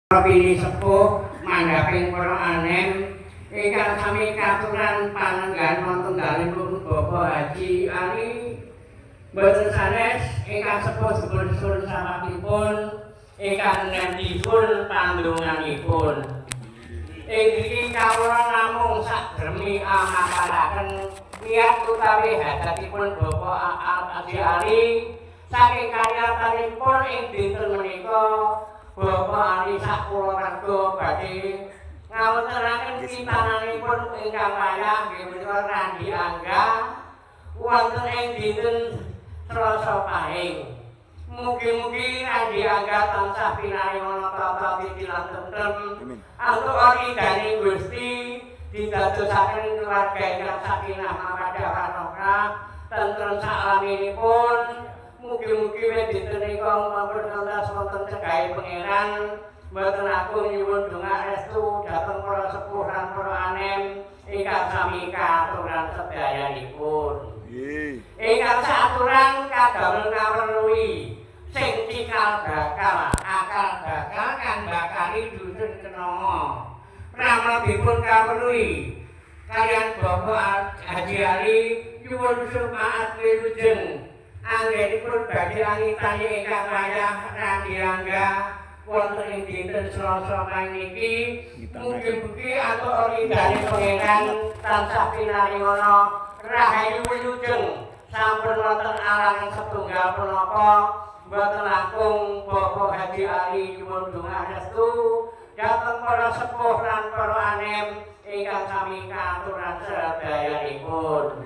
Pini sepuh mandhaping para anem ingkang sami katuran panenggahan wonten dalemipun Bapak Haji Ali. Boten sanes ingkang sepuh dipun suwun sawatipun, ingkang enem dipun pandonganipun. Ing mriki kawula namung sakdermi amaparaken niat utawi hajatipun Bapak Haji Ali saking karyatanipun ing dinten menika. Bapak Ali sak kulawarga badhe ngawontenaken kitananipun ingkang wayah, nggih menika Randi Angga, wonten ing dinten Selasa Pahing. Mugi-mugi Randi Angga tansah pinaringan tata titi lan tentrem. Antuk ridhaning Gusti, didadosaken keluarga ingkang sakinah mawaddah warahmah, tentrem saklaminipun. Mugi-mugi wit dinten nika mampun ngantos wonten cegahe Pangeran. Mboten langkung nyuwun donga restu dhateng para sepuh lan para anem ingkang sami katuran sedayanipun. Nggih. Ingkang saaturan kadamel ngawruhi sing cikal bakal akal bakal kang bakali dusun Kenanga. Pramila dipun kawruhi kaliyan Bapak Haji Ali nyuwun sumaat wilujeng anggenipun badhe angitani ingkang wayah Randi Angga wonten ing dinten Selasa pahing niki. Mugi-mugi antuk ridhane Pangeran, tansah pinaringana rahayu wilujeng, sampun wonten alangan setunggal punapa. Mboten langkung Bapak Haji Ali nyuwun donga restu dhateng para sepuh lan para anem ingkang sami katuran sedayanipun.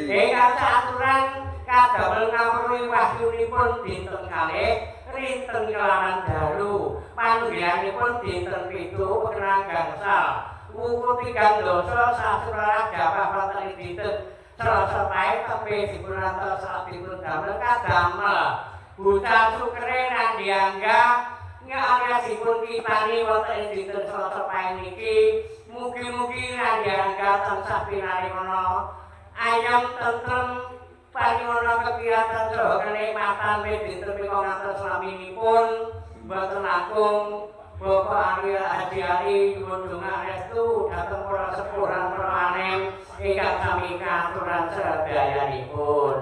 Ingkang saaturan kadamel ngawruhi wahyunipun dinten 2 rinten kelawan dalu, panunggihanipun dinten 7 pekenang gangsal wuku 3 dasa sasi Rajab wonten ing dinten Selasa Pahing tebih dipun rantos dipun damel kadamel bucal sukere Randi Angga aliasipun kitani wonten ing dinten Selasa Pahing niki. Mugi-mugi Randi Angga tansah pinaringana ayem tentrem, paringana kegiatan saha kenikmatan dinten menika ngantos laminipun. Mboten langkung Bapak Ari Haji Ali nyuwun donga restu dhateng para sepuh lan para anem ingkang sami katuran sedayanipun.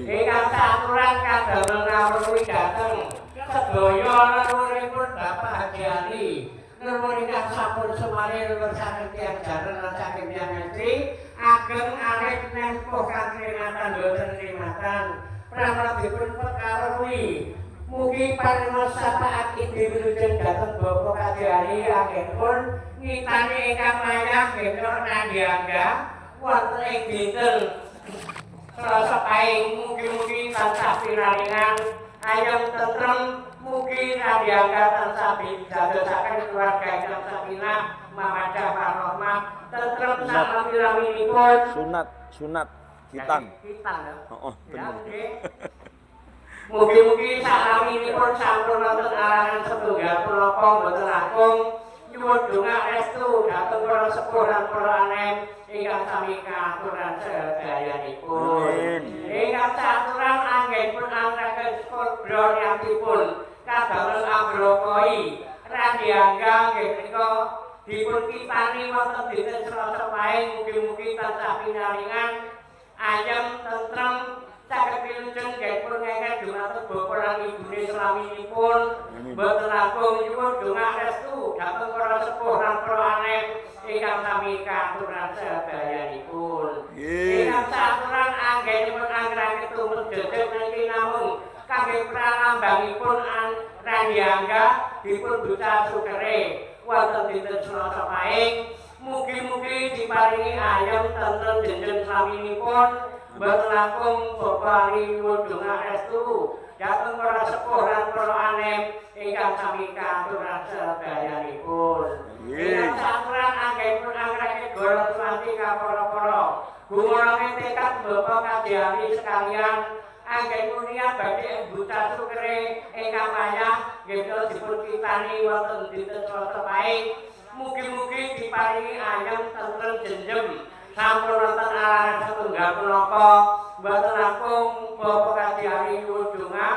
Ingkang saaturan kadamel ngawruhi dhateng sedaya leluhuripun Bapak Haji Ali. Leluhur ingkang sampun sumare, leluhur saking tiyang jaler lan saking tiyang estri, ageng alit nempuh katrinatan boten trimatan. Pramila dipun pekawruhi mugi paringa syafaat inggih wilujeng dhateng Bapak Haji Ali anggenipun ngitani ingkang wayah, nggih Randi Angga, wonten ing dinten Selasa Pahing. Mugi-mugi tansah pinaringan ayem tentrem, mugi Randi Angga tansah dadosaken keluarga ingkang sakinah mawaddah warahmah, tentrem saklami-laminipun. Sunat, sunat, khitan. Khitan ya. Oh, Ya, bener. Nggih. Mugi-mugi saklaminipun sampun wonten alangan setunggal punapa. Mboten langkung nyuwun donga restu dhateng para sepuh lan para anem ingkang sami katuran sedayanipun. Amin. Ingkang saaturan anggenipun angreke kobra riyatipun kadamel ambrokoi Randi Angga, nggih menika dipun kitani wonten dinten Selasa Pahing. Mugi-mugi tansah pinaringan ayem tentrem, saged wilujeng nggih ngengken dumateng bapa lan ibune selaminipun. Amin. Mboten langkung nyuwun donga restu dhateng para sepuh lan para anem ingkang sami katuran sedayanipun. Ingkang saaturan anggenipun anggrake tumut jejeg niki namung kangge pralambangipun Randi Angga dipun bucal sukere wonten dinten Selasa Pahing. Mugi-mugi diparingi ayem tentrem jenjem slaminipun. Mboten langkung Bapak Ali nyuwun donga restu dhateng para sepuh lan para anem ingkang sami katuran sedayanipun. Ingkang saaturan anggenipun anggreke golong suwanti kapara-para gumolonge tekad Bapak Haji Ali sekalian anggenipun niat badhe bucal sukere ingkang wayah, nggih dipun kitani wonten dinten Selasa Pahing. Mugi-mugi diparingi ayem tentrem jenjem, sampun wonten alangan setunggal punapa. Mboten langkung Bapak Haji Ali nyuwun donga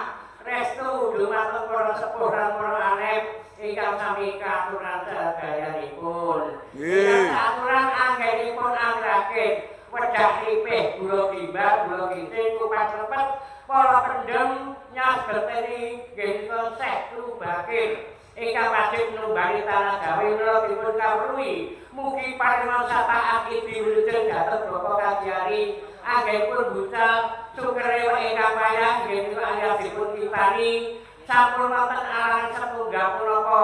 restu dumateng para sepuh lan para anem. ingkang sami katuran sedayanipun. Nggih. Ingkang saaturan anggenipun angrakit wedah ripih gula gimbal gula ginting kupat lepet para pendem nyasbeteni nggih Syekh Subakir ingkang wajib numbani tanah Jawi mila dipun kawruhi mugi paringa syafaat idi wilujeng dhateng Bapak Kadiari anggenipun bucal sukerewa ingkang payah nggih menika alias dipun kipani sampun wonten alangan setunggal punapa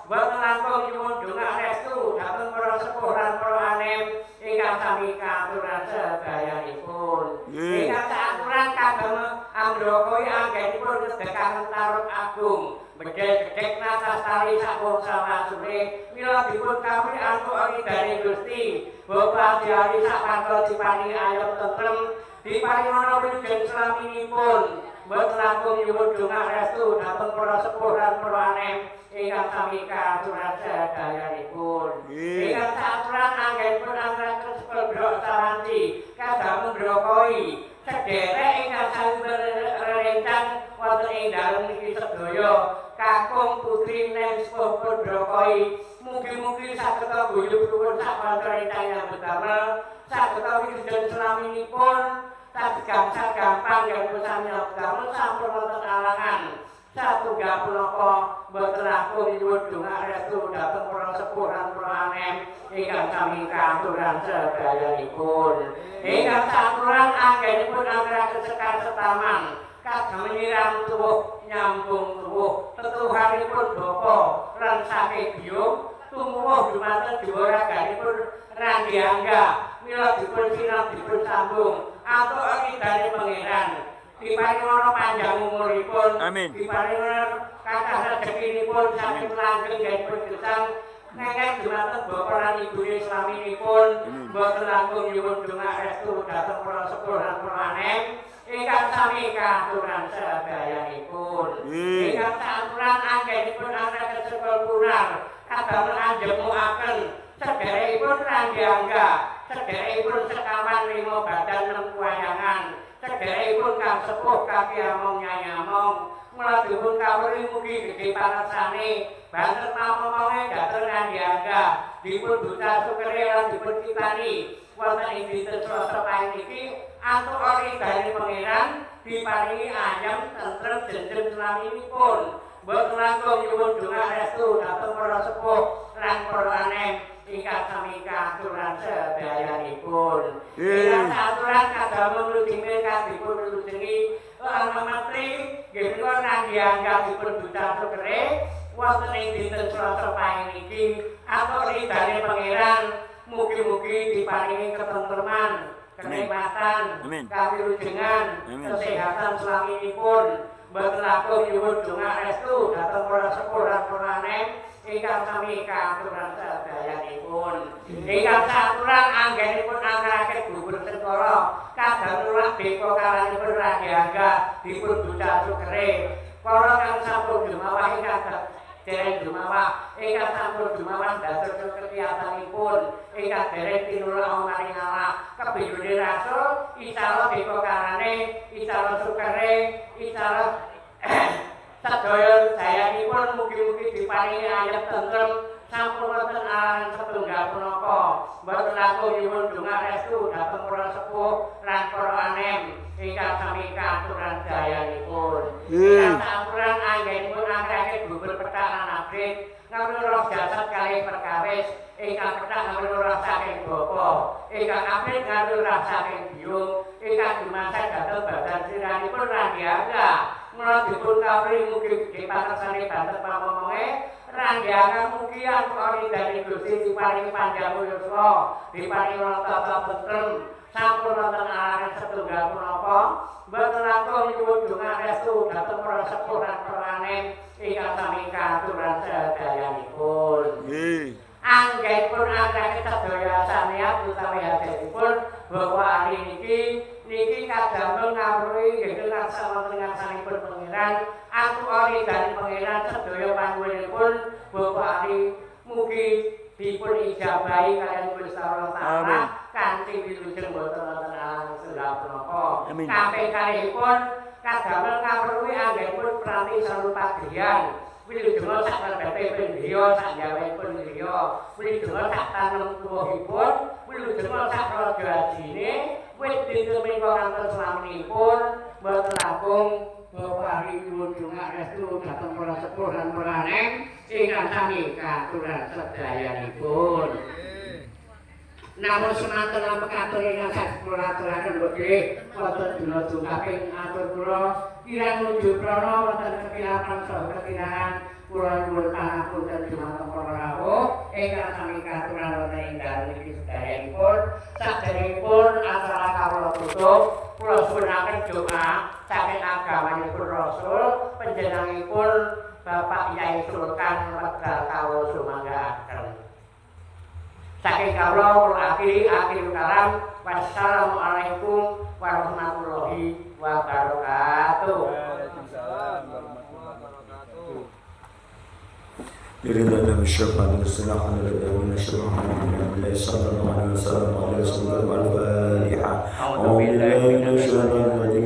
boten langkung nyuwun donga restu dhateng para sepuh lan para anem ingkang sami katuran sedayanipun. Nggih. Ingkang saaturan kagem ambrokoi anggenipun ngedekaken tarub agung bedhel gedhek natas tali sak sawasure mila dipun kawruhi antuk ridane Gusti Bapak Diari sak panca diparingi ayem tentrem diparingana wilujeng slaminipun boten langkung nyuwun donga restu dhateng para sepuh lan para anem ingkang sami katuran sedayanipun. Nggih. Ingkang saaturan anggenipun anggreken sepel brok sawanci kadamel brokoi sederek ingkang sami rerencang wonten ing dalem niki sedaya kakung putri nen sepuh pun brokoi mugi-mugi saged guyub rukun sak panca rencang nyambut damel saged wilujeng slaminipun saged gangsal gampang yang sami damel sampun wonten alangan satunggal punapa boten langkung nyuwun donga restu dhateng para sepuh lan para anem ingkang sami katuran sedayanipun. Ingkang saaturan anggenipun angraken sekar setaman kagem nyiram tuwuh nyambung tuwuh tetuhanipun bapa lan saking biyung tumuwuh dumateng jiwa raganipun Ranggi Angga mila dipun sinau dipun sambung antuk ridane Pangeran diparingana panjang umuripun. Amin. Diparingana kathah rezekinipun saking langgeng pun gesang nengek dumateng bapa lan ibune slaminipun. Amin. Boten langkung nyuwun donga restu dhateng para sepuh lan para anem ingkang sami katuran sedayanipun. Nggih. Ingkang saaturan anggenipun angraken sekul punar kadamel anjemukaken sederekipun Ranggi Angga sederekipun sekawan lima badan nem kuwayangan sederekipun kang sepuh kaki among nyai among mula dipun kawruhi mugi gedhe pangersane banget pamomonge dhateng Ranggi Angga dipun bucal sukere lan dipun kipani wonten ing dinten Selasa pahing iki antuk ridane Pangeran diparingi ayem tentrem jenjem slaminipun. Boten langkung nyuwun donga restu dhateng para sepuh lan para anem ingkang sami katuran sedayanipun. Nggih. Ingkang saaturan kadamel mlujenge kadipun wilujengi lan mentri nggih menika Ranggi Angga dipun bucal sukere wonten ing dinten Selasa pahing iki antuk ridane Pangeran mugi-mugi diparingi ketentreman, kenikmatan, Amin. kawilujengan, Amin. kesehatan slaminipun. Boten langkung nyuwun donga restu dhateng para sepuh lan para anem ingkang sami katuran sedayanipun. Ingkang saaturan anggenipun angraken gugur sengkara kadang nulak beka kalanipun Ranggi Angga dipun bucal sukere. Para kang sampun dumawah ingkang dereng dumawah ingkang sampun dumawah dados kekiyatanipun ingkang dereng tinulak maring Allah kebiyune rasul icala beka kalane icala sukere icala sedaya dayanipun mugi-mugi diparingi ayem tentrem sampun wonten alangan setunggal punapa mboten langkung nyuwun donga restu dhateng para sepuh lan para anem ingkang sami katuran dayanipun. Nggih. Ingkang saaturan anggenipun anggrake gugur pethak lan abrit ngawruh roh jasad kalih perkawis ingkang pethak ngawruh roh saking bapa ingkang abrit ngawruh roh saking biyung ingkang dumasar dhateng badan siranipun Ranggi Angga mula dipun kawruhi mugi gedhe pangersane bantet pamomonge Ranggi Angga mugi antuk ridane Gusti diparingi panjang yuswa diparingi tata tentrem sampun wonten alangan setunggal punapa mboten langkung nyuwun donga restu dhateng para sepuh lan para anem ingkang sami katuran sedayanipun. Nggih. Anggenipun anggrake sedaya saneat utawi hajatipun Bapak Ali niki niki kadamel ngawruhi nggih ngarsa wonten ngarsanipun Pangeran antuk ridane Pangeran sedaya panuwunipun Bapak Ali mugi dipun ijabahi kaliyan Gusti Allah Taala Amin. Kanthi wilujeng boten wonten alangan setunggal punapa. Amin. Kaping kalihipun kadamel ngawruhi anggenipun pranti salu pagriyan. Wilujeng sak lebete griya, sak jawahipun griya. Wilujeng sak tanem tuwuhipun, wilujeng sak raja ajine, wit dinten menika ngantos slaminipun boten langkung bapari nyuwun donga restu dhateng para sepuh lan para anem ingkang sami katuran sedayanipun. Namun semanten lan mekaten ingkang saged kula aturaken, nggih wonten dina kaping atur kula kirang nuju prana, wonten kekilapan saha kekirangan kula nyuwun pangapunten dumateng para rawuh ingkang sami katuran wonten ing dalem iki sedayanipun. Saderengipun acara kawula tutup, kula suwunaken doa saking agamanipun Rasul, panjenenganipun Bapak Yai Sultan wekdal kawula sumanggaaken. Saking kawula kula akhiri, akhir kalam, wassalamualaikum warahmatullahi wabarakatuh. Waalaikumsalam warahmatullahi wabarakatuh. لرضا الشيخ السلام على من الشيخ صلى الله عليه وسلم عليه وسلم.